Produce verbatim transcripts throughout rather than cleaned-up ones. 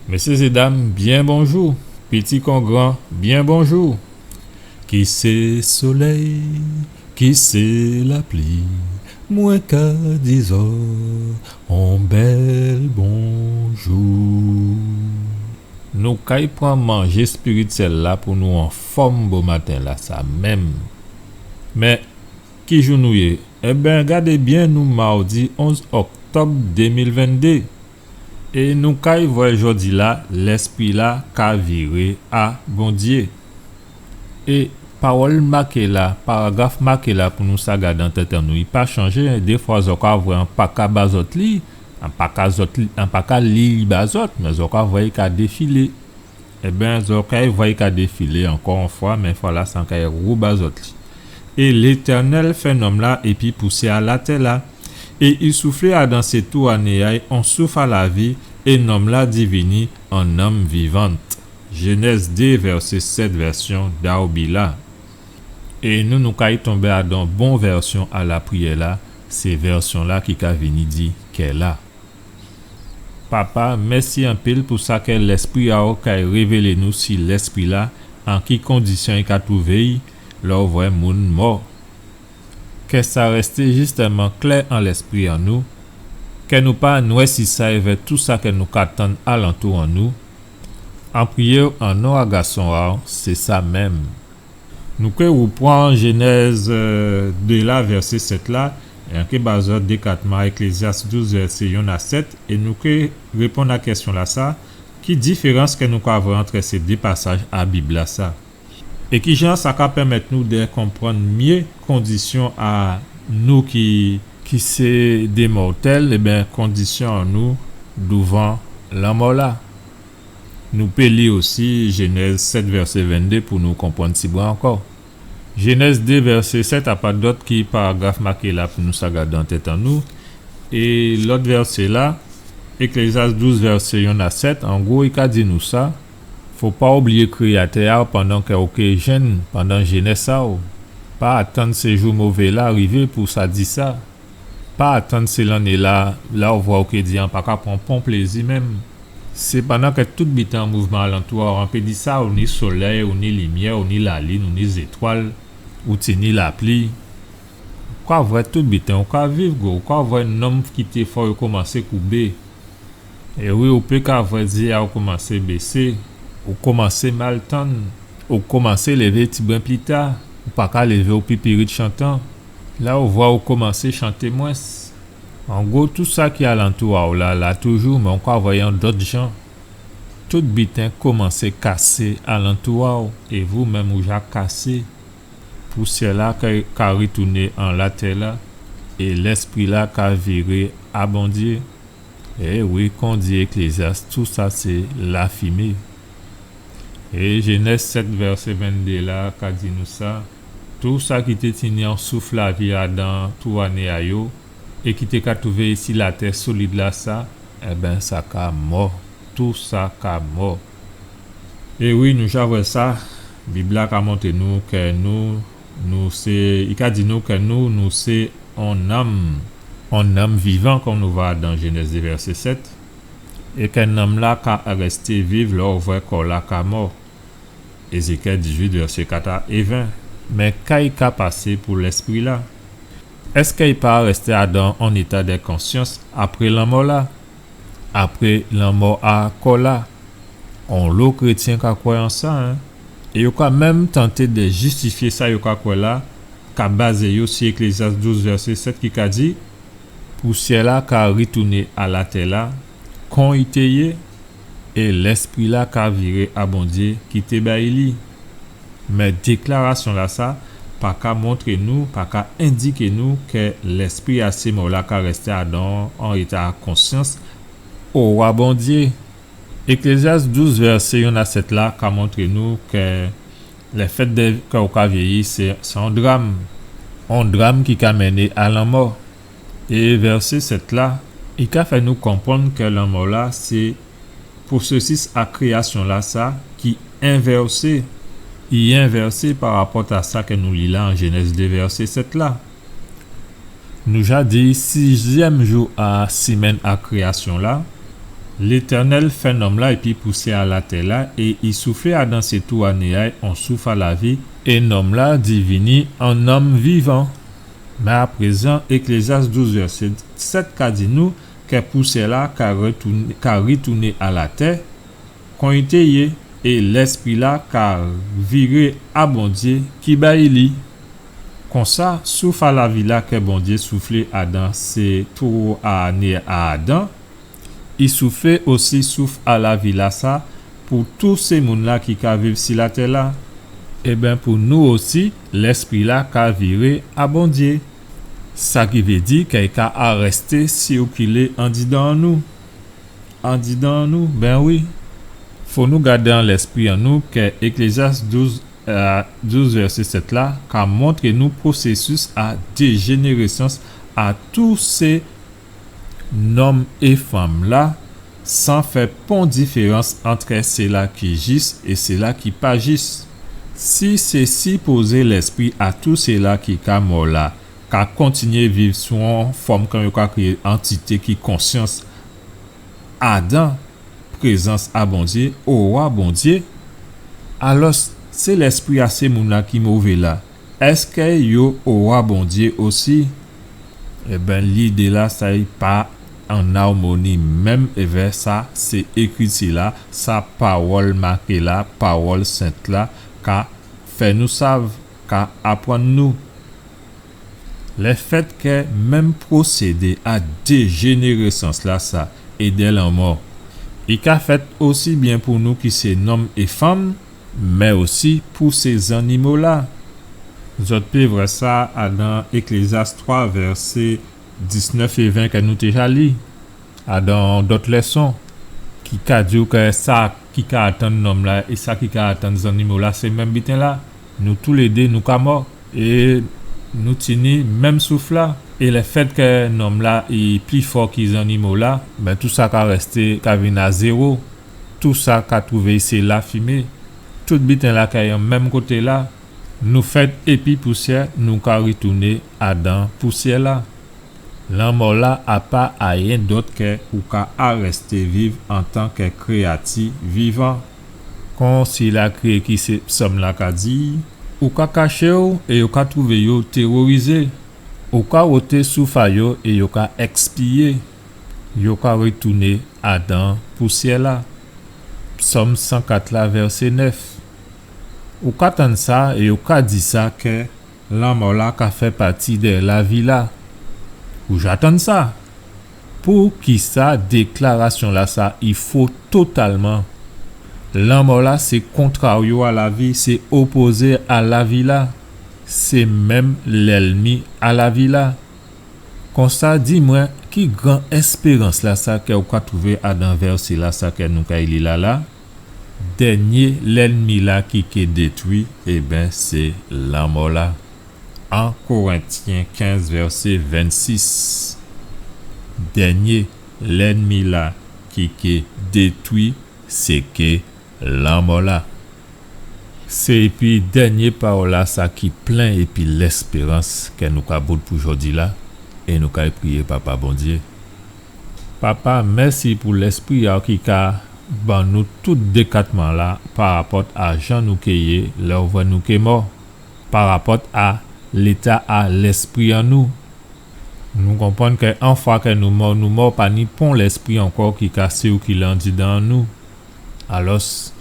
Mésyé é dam, byen bonjou. Piti kon gran, byen bonjou. Ki sé solèy, ki sé lapli, mwen ka di zòt on bèl bonjou. Nou kay pran manjé spirityèl la pou nou anfòm bomaten-lasa menm. Mé ki jou nou yé? Ében, gadé byen, nou mawdi onz òktòb dé mil venndé. É nou kay vwè jòdi-la, Lèspri-la ka viré a Bondyé. É pawòl maké la, paragraf maké la pou nou sa gadé an tèt an nou, i pa chanjé, en. Défwa, zòt ka vwè an pa ka ba zòt li, an pa ka zòt li, an pa ka li li ba zòt, mé zòt ka vwè i ka défilé. Ében, zòt kay vwè i ka défilé ankò on fwa, mé fwa-la, sa an kay wouba zòt li. É Létènèl fè nonm-la épi pousyè a latè-la, é i souflé adan sé tou a né a'y on souf a lavi, é nonm-la divini on nanm vivan. Jénèz dé, vèsé sèt, vèsyon Darby la. É nou, nou kay tonbé adan bon vèsyon a lapriyè-la, sé vèsyon-la ki ka vini di kè-la. Papa, mèsi anpil pou sa kè Lèspri a'w kay révélé nou si Lèspri-la, an ki kondisyon i ka twouvé'y lè ou vwè moun mò. Kè sa rèsté jistèman klè an lèspri an nou, kè nou pa nwèsi sa èvè tou sa kè nou ka tann alantou an nou. An priyé'w an non a Gason a'w, sé sa menm. Nou ké woupran Jénèz, euh, dé la, vèsé sèt la, é an ké ba zòt dékatman Èklézyas douz, vèsé yonn a sèt, é nou ké réponn a kèsyon-lasa, ki diférans kè nou ka vwè ant sé dé pasaj a Bib-lasa? É kijan sa ka pèmèt nou dè konprann myé kondisyon a nou ki, ki sé dé mòtèl, ében, kondisyon an nou douvan lanmò-la? Nou pé li osi Jénèz sèt vèsé venndé pou nou konprann tibwen ankò. Jénèz dé vèsé sèt, a pa dòt ki paragraf maké la pou nou sa gadé an tèt an nou. É lòt vèsé-la, Èklézyas douz vèsé yonn a sèt, an gwo, i ka di nou sa, fò pa oubliyé Kréyatè a'w pandan kè ou ké jenn, pandan jénès a'w. Pa atann sé jou mové-la rivé pou sa di sa. Pa atann sé lanné-la, la ou vwè ou ké di an pa ka pran pon plézi menm. Sé pandan kè tout biten an mouvman alantou a'w, an pé di sa, ou ni solèy, ou ni limyè, ou ni lalin, ou ni zétwal, ou ti ni lapli. Ou ka vwè tout biten, ou ka viv gwo, ou ka vwè nonm ki té fò yo komansé koubé. É wi, ou pé ka vwè zyé a'w komansé bésé, ou komansé mal tann, ou komansé lévé tibwen pli ta, ou pa ka lévé'w pi pirit chantan. La ou vwè ou komansé chanté mwens. An gwo, tou sa ki alantou a'w la, la toujou, mé ou ka vwè'y on dòt jan. Tout biten komansé kasé alantou a'w, é vou menm ou ja kasé. Pousyè-la ka, ka ritouné an latè-la, é lèspri-la ka viré a Bondyé. É wi, kon di Èklézyas, tou sa sé lafimé. É Jénèz sèt vèsé venndé la ka di nou sa, tou sa ki té tini on souf lavi adan tou a né a yo, é ki té ka twouvé isi latè solid-lasa, ében, sa ka mò. Tou sa ka mò. É wi, nou ja vwè sa. Bib-la ka montré nou kè nou, nou sé, i ka di nou kè nou, nou sé on nanm, on nanm vivan, kon nou vwè dan Jénèz dé vèsé sèt, é kè nanm-la ka rèsté viv lè ou vwè kò-la ka mò. Ézékyèl dizuit, vèsé kat a, é ven. Mé ka i ka pasé pou lèspri-la? Èskè i pa rèsté adan on éta dè konsyans apré lanmò-la? Apré lanmò a kò-la? Onlo krétyen ka kwè an sa, en. É yo ka menm tanté dè jistifyé sa yo ka kwè la, ka bazé yo si Èklézyas douz vèsé sèt ki ka di, pousyè-la ka ritouné a latè-la, kon i té yé, é lèspri-la ka viré a Bondyé ki té bay li. Mé déklarasyon-lasa pa ka montré nou, pa ka endiké nou kè lèspri a sé mò-la ka rèsté adan on éta konsyans owa Bondyé. Eklézyas douz vèsé yonn a sèt la ka montré nou kè lèfèt dè kè ou ka vyéyi sé, sé on dram. On dram ki ka mennen a lanmò. É vèsé sèt la, i ka fè nou konprann kè lanmò-la sé pwosésis a kréyasyon-lasa ki envèsé. I envèsé pa rapòt a sa kè nou li la an Jénèz dé vèsé sèt la. Nou ja di sizyèm jou a simenn a kréyasyon-la, Létènèl fè nonm-la épi pousyè a latè-la, é i souflé adan sé tou a né a'y on souf a lavi, é nonm-la divini on nonm vivan. Mé aprézan, Éklézyas douz vèsé sèt ka di nou kè pousyè-la ka rètouné, ka rètouné a latè, kon i té yé, é lèspri-la ka viré a Bondyé ki bay li. Konsa, souf a lavi-la kè Bondyé souflé adan sé tou a né a Adan, i souflé osi souf a lavi-lasa pou tout sé moun-la ki ka viv si latè-la. Ében, pou nou osi, lèspri-la ka viré a Bondyé. Sa ki vé di kè i ka arèsté sikilé andidan an nou. Andidan an nou, ben wi. Fò nou gadé an lèspri an nou kè Éklézyas douz, euh, douz vèsé sèt la ka montré nou pwosésis a déjénérésans a tout sé nonm é fanm-la, san fè pon diférans antrè sila ki jis é sila ki pa jis. Si sé sipozé lèspri a tout sila ki ka mò la ka kontinyé viv sou on fòm kè yo ka kriyé antité ki konsyans adan prézans a Bondyé, owa Bondyé, alò sé lèspri a sé moun-la ki mové la, èskè yo owa Bondyé osi? Ében, lidé-lasa i pa an armoni menm èvè sa sé Ékriti-la, sa pawòl maké la, pawòl sent la, ka fè nou sav, ka aprann nou. Lèfèt kè menm pwosédé a déjénérésans-lasa é dè lanmò, i ka fèt osi byen pou nou ki sé nonm é fanm, mé osi pou sé zannimo-la. Zòt pé vwè sa adan Éklézyas twa, vèsé diznèf é ven kè nou té ja li. Adan dòt lèson, ki ka di'w kè sa ki ka atann nonm-la é sa ki ka atann zannimo-la, sé menm biten-la. Nou toulédé, nou ka mò. É nou tini menm souf-la. É lèfèt kè nonm-la i pli fò ki zannimo-la, ben, tousa ka rèsté, ka vin a zéwo. Tousa ka twouvé sé lafimé. Tout biten-la ka ay an menm koté-la. Nou fèt épi pousyè, nou ka ritouné adan pousyè-la. Lanmò-la a pa ayen dòt kè ou ka arèsté viv antan kè kréyati vivan. Kon sila ki ékri sé psòm-la ka di, ou ka kaché'w é yo ka twouvé yo téworizé. Ou ka woté souf a yo é yo ka èkspiyé. Yo ka ritouné adan pousyè-la. Psòm san kat la, vèsé nèf. Ou ka tann sa é yo ka di sa kè lanmò-la ka fè pati dè lavi-la. Ou ja tann sa. Poukisa déklarasyon-lasa i fo totalman? Lanmò-la sé kontraryo a lavi, sé opozé a lavi-la, sé menm lènmi a lavi-la. Konsa, di mwen, ki gran èspérans-lasa kè ou ka twouvé adan vèsé-lasa kè nou kay li la la? Dènyé lènmi-la ki ké détwi, ében, sé lanmò-la. En Korentyen kenz, vèsé vennsis. Dènyé lènmi-la ki ké détwi, sé ké lanmò-la. Sé épi dènyé pawòl-lasa ki plen épi lèspérans kè nou ka bout pou jòdi-la, é nou kay priyé Papa Bondyé. Papa, mèsi pou Lèspri a'w ki ka ban nou tout dékatman-la parapòt a jan nou ké yé lè ou vwè nou ké mò, parapòt a léta a lèspri an nou. Nou konprann kè on fwa kè nou mò, nou mò, pa ni pon lèspri ankò ki ka sikilé andidan an nou. Alòs,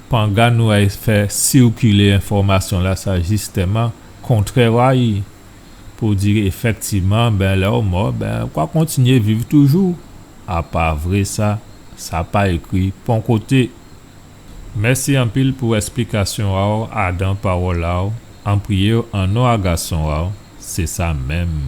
pangad nou ay fè sikilé enfòmasyon-lasa jistèman kontrè a'y, pou di éfèktivman, ben, lè ou mò, ben, ou ka kontinyé viv toujou. A pa vré sa, sa pa ékri pon koté. Mèsi anpil pou èsplikasyon a'w adan pawòl a'w. An priyé'w an non a Gason a'w, sé sa menm.